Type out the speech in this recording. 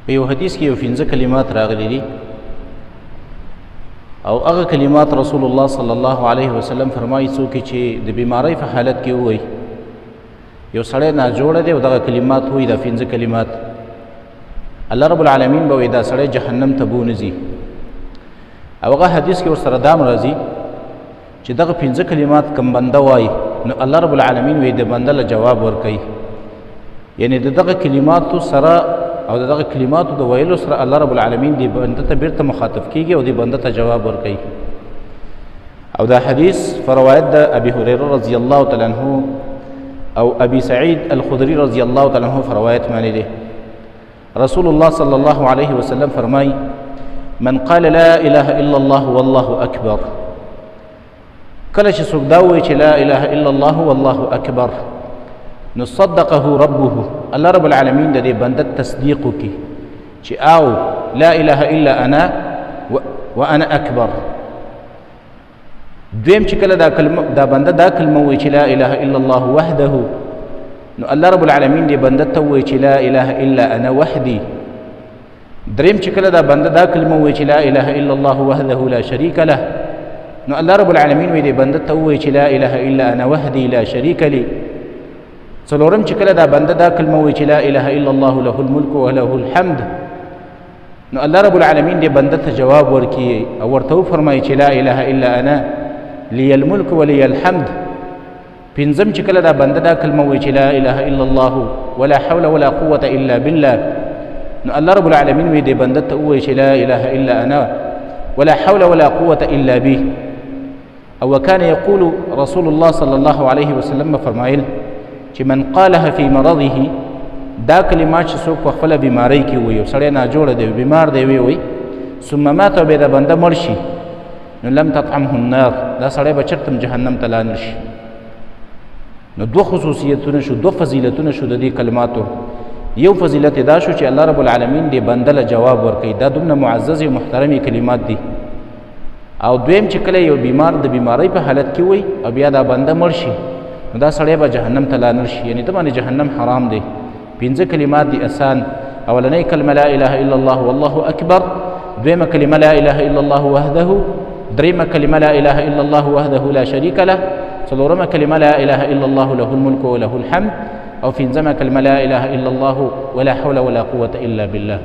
په یو حدیث کې یو پنځه کلمات راغلي دي او هغه کلمات رسول الله صلی الله علیه وسلم فرمایي څوک چې د بیماری په حالت کې ووایي، یو سړی ناجوړ دی او دغه کلمات وایي، دا پنځه کلمات، الله رب العالمین به وایي دا سړی جهنم ته بونځي. او هغه حدیث کې ورسره دام راځي چې دغه پنځه کلمات کم بنده وایي نو الله رب العالمین وایي د بنده له جواب ورکوي. یعنی د دغه کلماتو سره او د دغه کلماتو د ویلو سره الله رب العالمین دی بنده ته بیرته مخاطب کیږي او دی بنده ته جواب ورکوي. او دا حدیث فروایت د ابي هريره رضی الله تعالی عنہ او ابي سعید الخدري رضی الله تعالی عنہ فروایت معنی دی. رسول الله صلی الله علیه وسلم فرمای: من قال لا اله الا الله والله اکبر. کله چې څوک دا وایي چې لا اله الا الله والله اکبر، نو صدقه ربه، الله رب العالمین د دې بنده تصدیق وکړي چې او لا اله الا انا وانا اکبر. دویم چې کله دا کلمه دا بنده دا کلمه وایي چې لا اله الا الله وحده، نو الله رب العالمین دې بنده ته وایي چې لا اله الا انا وحدي. دریم چې کله دا بنده دا کلمه وایي چې لا اله الا الله وحده لا شریک له، نو الله رب العالمین وایي دې بنده ته وایي چې لا اله الا انا وحدي لا شریک لي. څلورم چې کله دا بنده دا کلمه وایي چې لا اله الا الله له الملک وله الحمد، نو الله رب العالمین دې بنده ته جواب ورکړي او ورته وفرمایي چې لا اله الا انا لي الملک ولي الحمد. پنځم چې کله دا بنده دا کلمه وایي چې لا اله الا الله ولا حول ولا قوة الا بالله، نو الله رب العالمین وایي دې بنده ته ووایي چې لا اله الا انا ولا حول ولا قوة الا بي. او وكان يقول رسول الله صلى الله عليه وسلم فرمایل چې من قالها في مرضه، دا کلمات چې څوک په خپله بیمارۍ کې وایي، یو سړی ناجوړه دی، بیمار دی، وایي ثم مات، او بیا دا بنده مړ شي، نو لم تطعمه النار، دا سړی به چېرته هم جهنم ته لاړ نه شي. نو دوه خصوصیتونه شو، دوه فضیلتونه شو د دې کلماتو. یو فضیلت دا شو چې الله رب العالمین دې بنده له جواب ورکوي، دا دومره معززې او محترمې کلمات دي. او دویم چې کله یو بیمار د بیمارۍ په حالت کې وي او بیا دا بنده مړ شي، نو دا سړی به جهنم ته لاړ نه شي، یعنې ده باندې جهنم حرام دی. پنځه کلمات دي اسان. اولنۍ کلمه لا اله الا الله والله اکبر، دویمه کلمه لا اله الا الله وحده، درېیمه کلمه لا اله الا الله وحده لا شریک له، څلورمه کلمه لا اله الا الله له الملک وله الحمد، او پنځمه کلمه لا اله الا الله ولا حول ولا قوة الا بالله.